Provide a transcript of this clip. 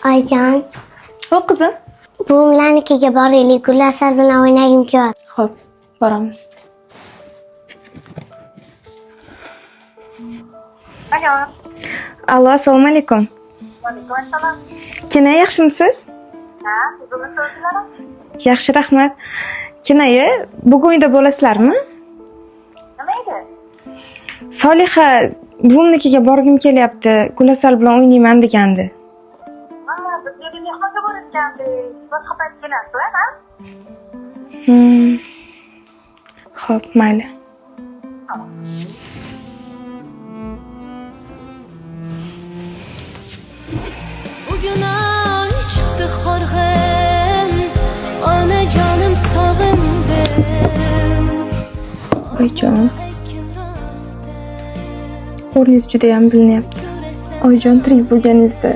Oyijon, Xo'p, qizim. Buvimlarnikiga boraylik, Gulasal bilan o'ynagim kelyapti. Xo'p, boramiz. Alo. Allo, assalomu alaykum. Alaykum assalom. Kenay, yaxshimisiz? Ha, bugun so'zlarim. Yaxshi, rahmat. Kenaya, bugun uyda bo'lasizlarmi? Nima edi? Soliha buvimnikiga borgim kelyapti, Gulasal bilan o'ynayman degandi. Mana biz yerga mehmonga borayotgandik. Boshqa payt kelasizlar, ha? Xo'p, mayli. Bugun oy chiqdi horg'in, onajonim sog'indim. Oyijon, Aytgin rostini, o'rningiz juda ham bilinyapti. ko'rasan. Oyijon, tirik bo'lganingizda